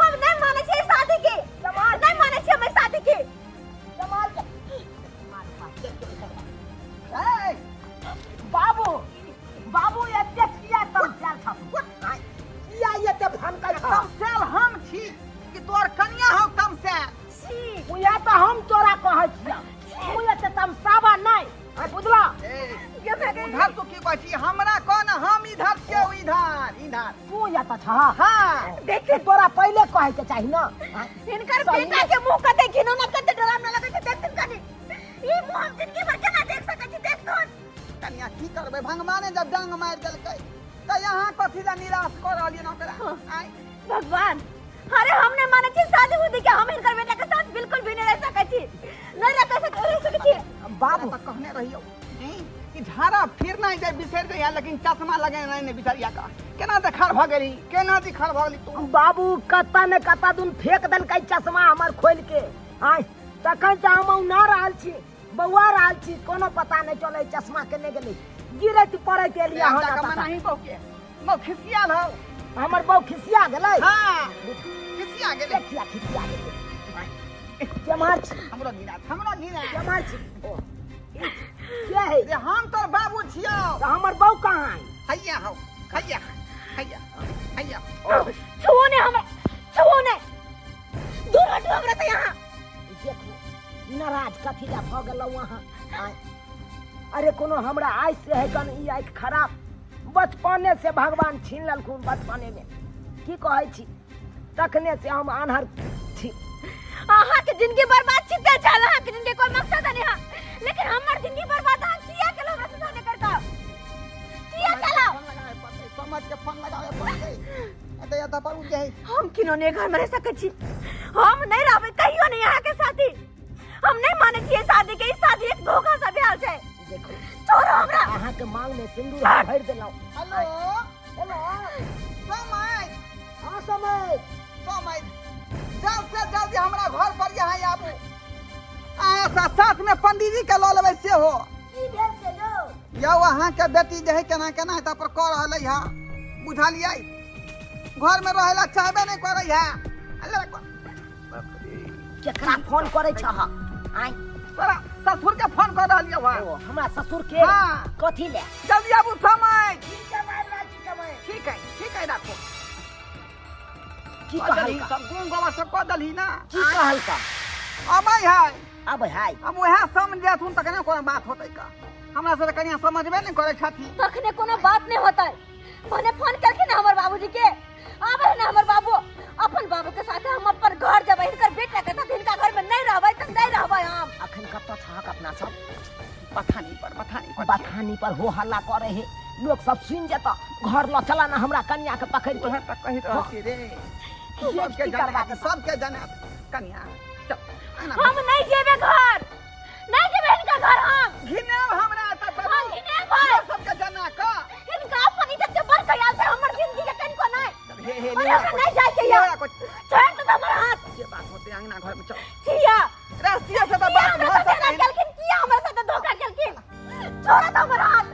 हम नहीं माने छियै शादी के नहीं माने छियै हम एहि शादी के ए, बाबू बाबू एते किया तमसायल छथु किया एते भनकै छह तमसायल हम छी कि तोर कनिया हौ तमसायल छी उएह तऽ हम तोरा कहै छियौ तू एते तमसाबा नहि आइ बुझलह ए, गे भए गेल। उधर तू की कहै छी हमरा कह न हम इधर छियौ इधर इधर तू एतऽ छह हाँ देखिए तोरा पहिले कहै के चाही न हिनकर सही बेटा के मुंह कते घिनौना कते डरावना लगै छै देखथिन कनी ई मुंह हम जिंदगी भर केना देख सकै छी देखथुन कनिया की करबै भगवाने जब डंग मारि देलकै तऽ यहाँ कथी लए निराश कऽ रहलियै ने ओकरा आँय भगवान अरे हम नहीं माने छी शादी उदी के हम हिनकर बेटा के साथ बिल्कुल भी नहीं रह सकै छी नहीं रह सकै रह सकै छी बाबू तऽ कहने रहियौ हैं, कि झाड़ा फिर नहीं जाए बिसरि जइहा लेकिन चश्मा लगेनाइ नहि बिसरिया का केना देखार भऽ गेली केना देखार भऽ गेली तू बाबू कत्ता ने कत्ता दुन फेंक देलकै चश्मा हमर खोलि के आय तखन से हम औना रहल छी बौआ रहल छी कोनो पता नहि चलै चश्मा केने गेलै गिरैत पड़ैत एलियै हन जाके एतऽ। मनाही बहू के मौ खिसियाल हौ हमर बहू खिसिया गेलै हाँ खिसिया गेलै किया खिसिया गेलै केम्हर छी हमरो गिरा हमरो गिरा केम्हर छी ओ, ई के है रे हम तोर बाबू छियौ तऽ हमर बहू कहाँ है हैया हौ हैया हैया हैया छुओ ने हमरा छुओ ने दूर हटो हमरा से यहाँ देखू नाराज कथी लए भऽ गेलहुँ अहाँ आँय। अरे कोनो हमरा आइ से है कन ई आँखि खराब बचपने से भगवान छीन लेलखुन बचपने में की कहै छी तखने से हम आन्हर छी अहाँ के जिंदगी बर्बाद छिते छल अहाँ के जिंदगी कोई मकसद नहीं है लेकिन हमर जिंदगी बर्बाद अहाँ किया केलहुँ हमरा से शादी करके किया केलहुँ फोन लगावे पड़तै समझ के फोन लगावे पड़तै एतऽ एतऽ पर उठ जाइ हम किनौने घर में रह सकै छी हम नहीं रहबै कहियो नहीं अहाँ के साथी हम नहीं माने छियै शादी के ई शादी एक धोखा सा भेल छै देखू छोड़ो हमरा अहाँके मांग में सिंदूर हम भरि देलहुँ हेलो हेलो समय हाँ समय समय जल्द से जल्दी हमरा घर पर यहाँ आबू अहाँ साथ साथ में पंडीजी के लऽ लेबै सेहो की भेल से यौ यौ अहाँके बेटी जे है केना केना है पर कऽ रहलै है बुझलियै घर में रहै ला चाहबे नहि करै है अल्लाह केकरा फोन करै छह आय तोरा ससुर के फोन कर रहलियौ है ओ हमरा ससुर के हाँ। कथी ले जल्दी आबू समय ठीक है ठीक है राखो की कऽ देलही कहलका सब गुण गोबर सब कऽ देलही ना की कहलका अबै है अबै है अब वएह समझथुन तऽ केना कोनो बात होतै का हमरा सब कनिया समझबे नहि करै छथिन तखने कोनो बात नहीं होता भने फोन करके ना हमर बाबूजी के आबे ना हमर बाबू अपन बाबू के साथे हम अपन घर जेबै हिनकर बेटा के साथ हिनका घर में नहीं रहबै तऽ नहीं रहबै हम अखन कतऽ छहक अपना सब बथानी पर बथानी पर बथानी पर हो हल्ला करे हे लोग सब सुन जेता घर ल चला ना हमरा कन्या के पकड़ के तोहर तऽ कहि रहल छी रे सबके की करबा जाना सबके जाना कनिया चल आना। हम नहीं जेबै घर नहीं जेबै हिनका घर हम घिनाब हमरा एतऽ पर हम घिनेबै। सबके जाना का हिनका अपन इज्जत के बड़ ख्याल छै हमर जिंदगी के कनिको नहीं हे हे अरे हमरा नहीं जाय के यौ छोड़ दे हमर हाथ जे बात होते अंगना घर में चल किया रास्तिया से तऽ किया बात हमरा भऽ साथे एना सकै केलखिन किया हमरा साथे धोखा केलखिन छोड़ दे हमर हाथ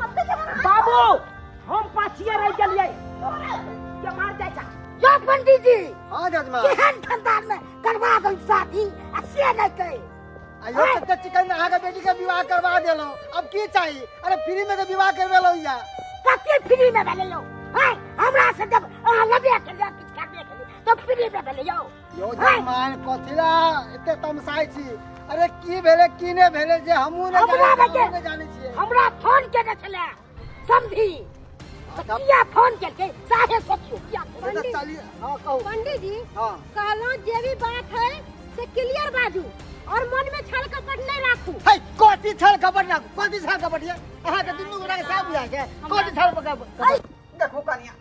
हम तऽ हमर हाथ बाबू हम पाछिए रहि गेलियै के मार जाइ छा यो पंडित जी हाँ जजमान केहन खानदान में करवा दल शादी आ से नहीं कहे आयो कते चिकन अहाँके बेटी के विवाह करवा देलहुँ अब की चाही अरे फ्री में तो विवाह करवेलहुँ या कते फ्री में भेलै यौ हैं हमरा से जब अहाँ लबे के लिए किछु करबे के लिए तो फ्री में भेलै यौ यौ जजमान कथिला एते तमसाइ छी? अरे की भेलै की नहि भेलै जे हमहूँ नहि हमरा जानै बजे हमहूँ नहि जानै छियै। हमरा फोन केने छलै समधी। अच्छा। किया फोन केलकै साहे सोचियो किया से तऽ चलिए। हाँ कहू। पंडित जी, हाँ कहलहुँ जे भी बात है से क्लियर बाजू और मन में छल कपट नहीं राखू। है कथी छल कपट राखू? कथी छल कपट ये? अहाँके दुनू गोटा के सएह बुझाइ छै, कथी छल कपट? देखू कनिया,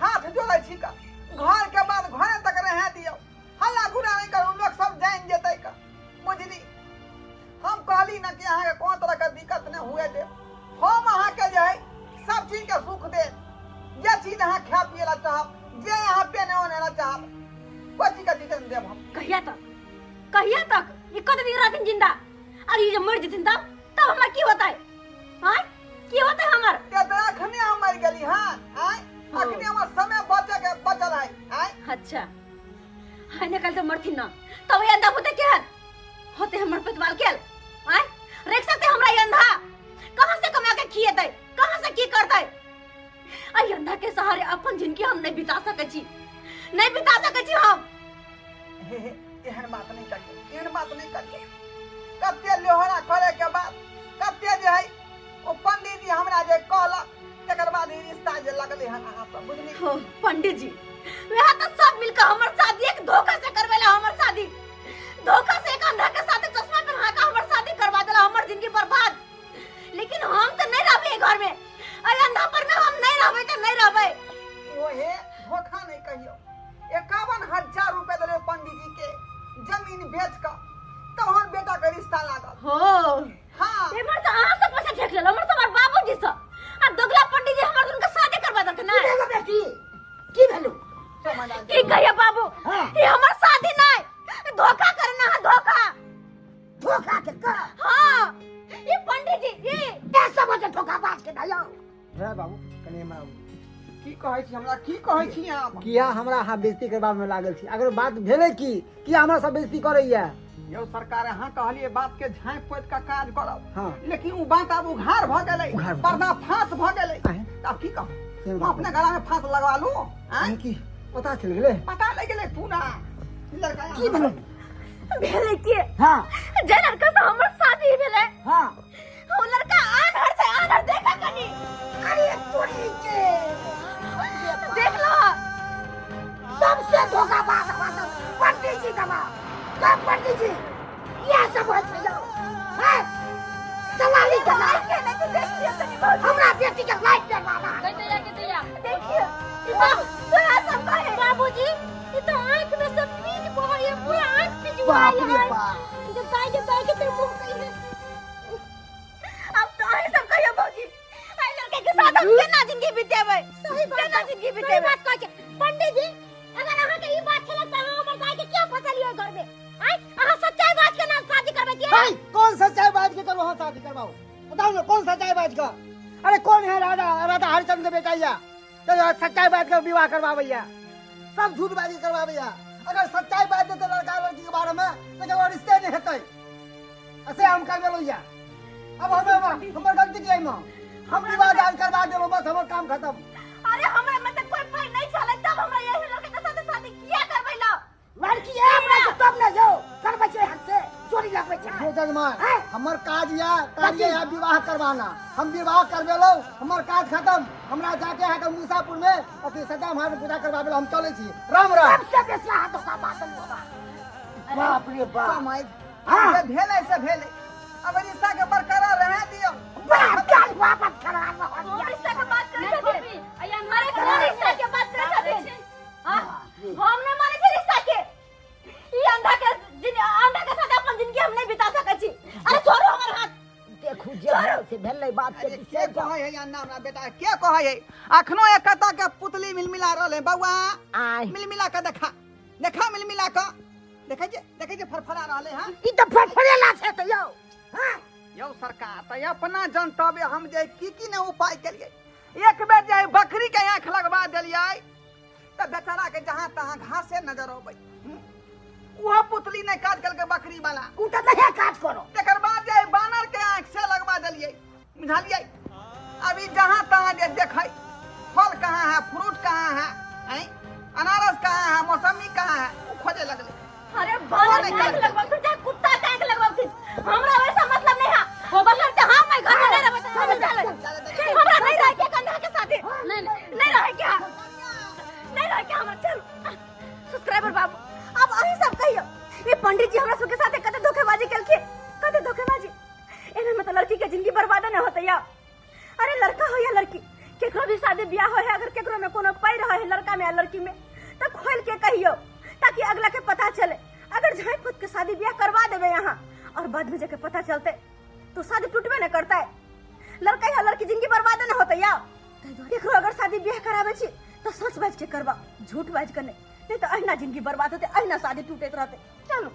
हाथ जोड़ै छी का, घर के बाद घरे तक रहे दियौ, हल्ला गुल्ला नहीं करू, लोग सब जान जेतै का, बुझली? हम कहली ना कि अहाँके कोनो तरह के दिक्कत नहीं हुए देब। हम अहाँके जे है सब चीज के सुख देब, जे चीज अहाँ खाए पिए ला चाहब, जे अहाँ पहने ओने ला चाहब, कोई चीज के दिक्कत नहीं देब हम। कहिया तक, कहिया तक ई कत दिन रहथिन जिंदा? अरे ई जे मर जेथिन तब तब हमर की होतै? आँय, की होतै हमर? ते तऽ अखने हम मरि गेली। हाँ आँय, अखने हमर समय बचे के बचल है। आँय। अच्छा, हाय ने कल तो मरथिन ना तब ये अंधा होते केहन होते हमर पेटवाल केल? आँय, रख सकते हमरा ये अंधा? कहाँ से कमा के खिएतै, कहाँ से की करतै? आई अंधा के सहारे अपन जिंदगी हम नहीं बिता सकै छी, नहीं बिता सकै छी हम। हे हे, एहन बात नहीं करियौ, एहन बात नहीं करियौ। कते लोहरा करे के बाद कते जे है ओ पंडित जी हमरा जे कहलक, तकर बाद ई रिश्ता जे लगलै हन अहाँ सब, बुझली? हो पंडित जी, वह तो सब मिलकर हमर शादी एक धोखा से करवेला। हमर शादी धोखा से एक अंधा के साथ चश्मा पहना के हमर शादी करवा देला, हमर जिंदगी बर्बाद। लेकिन हम तो नहीं रहबे घर में, अरे अंधा पर में हम नहीं रहबे तो नहीं रहबे। ओ हे, धोखा नहीं कहियो। 51,000 रुपए देले पंडित जी के, जमीन बेच कऽ तहन बेटा के रिश्ता लागल। हो। हाँ। एमहर से अहाँ सब पैसा ठेक लेलो, हमर सब बाबूजी से आ दोगला पंडित जी हमर दुनू के शादी करवा देलखिन ना। की भेलो बेटी, की भेलो? की कहिए बाबू, ये हमर शादी नहीं, धोखा करना है, धोखा। धोखा के कर? हाँ, ये पंडित जी ये के समझ धोखा बाज के दयो। रे बाबू, कनि हमरा आबू। की कहै छी हमरा, की कहै छी अहाँ? किया हमरा अहाँ बेइज्जती करबा में लागल छी? अगर बात भेलै की, किया हमरा सब बेइज्जती करैया? यौ सरकार, अहाँ कहलिए बात के झाँपि पोति के काज करब। हाँ। लेकिन उ बात आब उघार भ गेलै, उघार भऽ पर्दा फांस भ गेलै। आँय? तऽ आब की कहू? से हम बात। अपने गला में फांस लगवा लू? आँय? की पता चलि गेलै? पता लागि गेलै पूरा लड़का। की भेलो? भेलै की? हाँ। जे लड़का से हमर शादी भेलै, हाँ, ओ लड़का आन्हर छै, आन्हर। देखा कनी। अरे तोरी के, देख लो। सबसे धोखाबाज हमरा सब पंडित जी दबा कब पंडित जी इएह सब होइ छै यौ। हैं? दलाली दलाल हमरा बेटी के लाइट जलवाना। देखिए तोरा सब कहे बाबूजी, ये तो आंख में सब पीज बहै है, पूरा आंख बाप पिजुआइल रे है। बाप। जब दाई, जब दाई के तेरे मुंह कही है। अब तो अहीं सब कहियो भौजी, एहि लड़का के साथ हम केना जिंदगी बितेबै? सही बात। केना जिंदगी सही बितेबै? बात कहै छै पंडित जी। अगर अहाँ के ई बात छलै तऽ अहाँ हमर दाई के किया फसलियै घर में? आँय, अहाँ सच्चाई बाज के नाम शादी करबै छियै? भाई, कौन सच्चाई बाज के करू हम शादी करवाओ? बताओ ना, कौन सच्चाई बाज का? अरे कौन है राजा राजा हरिचंद्र के बेटा या तो सच्चाई बाज के विवाह करवाबैया? सब झूठ बाजी करवाबैया। अगर सच्चाई बाज देते लड़का लड़की के बारे में तो केकरो रिश्ते नहीं हेतै। ऐसे हम करबेलहुँ या अब हम हमर गलती की एहिमे? हम विवाह दान करवा देलहुँ, बस हमर काम खत्म। अरे हमरा में तऽ कोई पाई नहीं छलै, तब हमरा यही लड़का के साथ शादी किया करबै ला? लड़की आब नहि छै तब ने यौ करबै छै, हमसे चोरी लगबै छै। देखो जजमान, हैं? हमर काज या कार्य या विवाह करवाना, हम विवाह करबेलहुँ, हमर काज खत्म। हमरा जाके अहाँके मूसापुर में अथी सद्दाम हाट में पूजा करवाबेलहुँ। हम चलै छी, राम राम। सबसे बेसी अहाँ धोखाबाज बाबा, बाप रे बाप। समय हाँ। जे भेलै से भेलै, अब रिश्ता के बरकरार रहे दियौ। बाप काल वापस खराब हो कोन गया। रिश्ता के बात करै छथिन? अरे कोन रिश्ता के बात करै छथिन? हाँ? हम नहीं मानै छी रिश्ता के। ई अंधा के जिन अंधा के साथ अपन जिंदगी हम नहीं बिता सकै छी। अरे छोड़ू हमर हाथ। देखू, जे भेल से भेलै, बात के अरे के बिसरि जाउ। कहै है अन्ना हमरा बेटा के कहै है? अखनो एकता के पुतली मिलमिला रहल है बौआ। आय। मिलमिला के देखा, देखा, मिलमिला के देखै जे, देखै जे फरफरा रहले हन। ई तऽ फरफरेला छै तऽ यौ। हाँ। यौ सरकार, तऽ अपना जनतबे हम जे की की ने उपाय केलिए। एक बेर जे बकरी के आँख लगवा देलियै तऽ बेचारा के जहाँ तहाँ घासे नजर अबै। ओहो पुतली नहि काज केलकै बकरी वाला। उ तऽ नहिये काज करो। तकर बाद जे बानर के आँख से लगवा देलियै, बुझलियै? अभी जहाँ तहाँ जे देखै, फल कहाँ है, फ्रूट कहाँ है, ऐं अनारस कहाँ है, मौसमी कहाँ है, ओ खोजे लगले। अरे बाल नहीं आंख करते। लगवाथुन चाहे कुत्ता के आंख लगवाथुन, हमरा वैसा मतलब नहीं है। बशर्ते हम मैं घर में नहीं रहबै तऽ चल चल। हमरा नहीं रहे के कंधा के साथे। नहीं नहीं। नहीं रहे के, नहीं रहे के हमरा। चल सब्सक्राइबर बाबू, अब अहीं सब कहियो, ये पंडित जी हमरा सबके साथे कते धोखेबाजी केलखिन, कते धोखेबाजी। एना में तो लड़की के जिंदगी बर्बाद न होते या। अरे लड़का हो या लड़की, केकरो भी शादी ब्याह हो है, अगर केकरो में कोनो पाई रहे है लड़का में या लड़की में, तो खोल के कहियो ताकि अगला के पता चले। अगर झाँक फूक के शादी ब्याह करवा देवे यहाँ और बाद में जाके पता चलते तो शादी टूटबे न करता है, लड़का या लड़की जिंदगी बर्बाद न होते या। केकरो अगर शादी ब्याह करावे छी तो सच बाज के करवा, झूठ बाज के नहीं, नहीं तो अहिना जिंदगी बर्बाद होते, अहिना शादी टूटैत रहते। चलो।